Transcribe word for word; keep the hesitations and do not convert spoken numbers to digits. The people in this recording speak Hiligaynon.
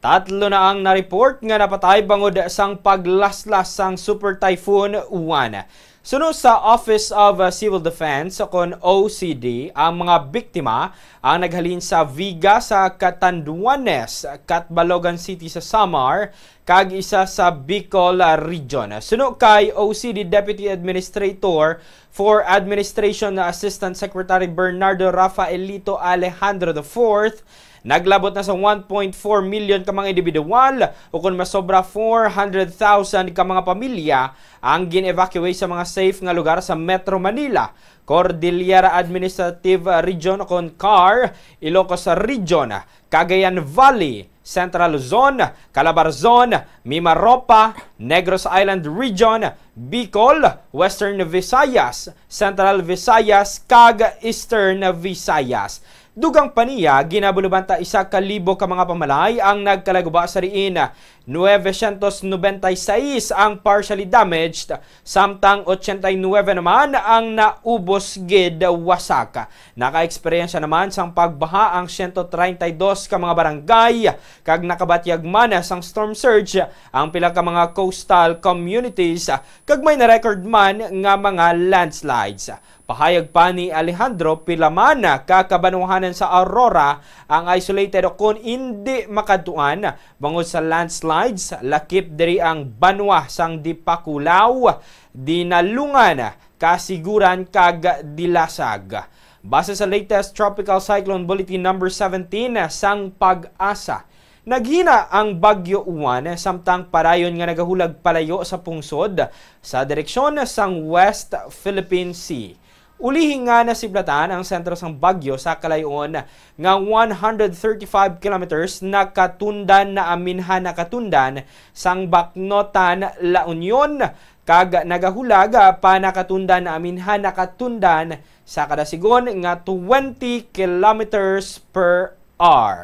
Tatlo na ang na-report nga napatay bangod sang paglaslas sang Super Typhoon Uwan. Suno sa Office of uh, Civil Defense o kon O C D, ang mga biktima ang naghalin sa Viga sa Catanduanes, Catbalogan City sa Samar, kag isa sa Bicol uh, Region. Suno kay O C D Deputy Administrator for Administration Assistant Secretary Bernardo Rafaelito Alejandro the fourth, naglabot na sa one point four million ka mga individual, o kon masobra four hundred thousand ka mga pamilya, ang gin-evacuate sa mga safe nga lugar sa Metro Manila, Cordillera Administrative Region o kon CAR, Ilocos Region, Cagayan Valley, Central Luzon, Calabarzon, Mimaropa, Negros Island Region, Bicol, Western Visayas, Central Visayas, kag Eastern Visayas. Dugang pa niya, ginabulubanta isa ka libo ka mga pamalay ang nagkalaguba sa diin. Nueve cientos noventa y seis ang partially damaged, samtang ochenta y nueve naman ang naubos gid wasak. Naka-eksperyensya naman sang pagbaha ang siyento treinta y dos ka mga barangay, kag nakabatyag man sang storm surge ang pila ka mga coastal communities, kag may na-record man nga mga landslides. Pahayag pa ni Alejandro, pila man ka kabanwahanan sa Aurora ang isolated o kon indi makadtuan bangod sa landslides, lakip diri ang banwa sang Dipakulaw, Dinalungan, Kasiguran, kag Dilasag. Base sa latest Tropical Cyclone Bulletin number seventeen sang PAGASA, naghina ang Bagyo Uwan, samtang padayon nga nagahulag palayo sa pungsod sa direksyon sang West Philippine Sea. Ulihi nga nasiblatan ang sentro sang bagyo sa kalayon nga one hundred thirty-five kilometers nakatundan na aminhan nakatundan sang Baknotan, La Union, kag nagahulag pa nakatundan na aminhan nakatundan sa kada sigon nga twenty kilometers per hour.